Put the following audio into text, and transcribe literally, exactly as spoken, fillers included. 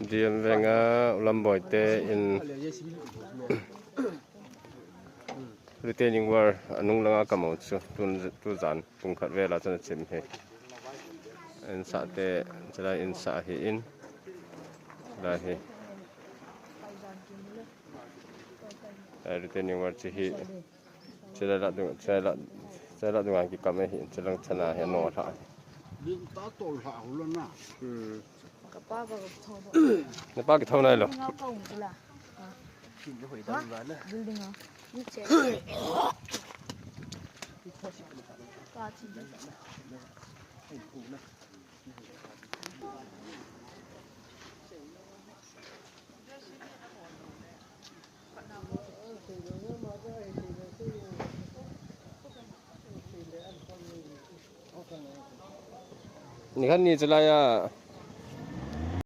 D M Veng a U Lam Boi te in retaining wall anung langa kamu chu tun, tujan pung khat vela chun achim hi. Insah te, chulai insah hi in. Chulai hi. Chulai retaining wall chu hi. Chulai la dung, chulai la, chulai la dunga kikam hi, chulang chana hi no lha. Lim ta tol lha hu lo na. Hmm. Ka pa ka thau do. Na pa kithau nai lo. Nga ka um la. Building a. Ni che. Ka chi. Nikhat ni chulai a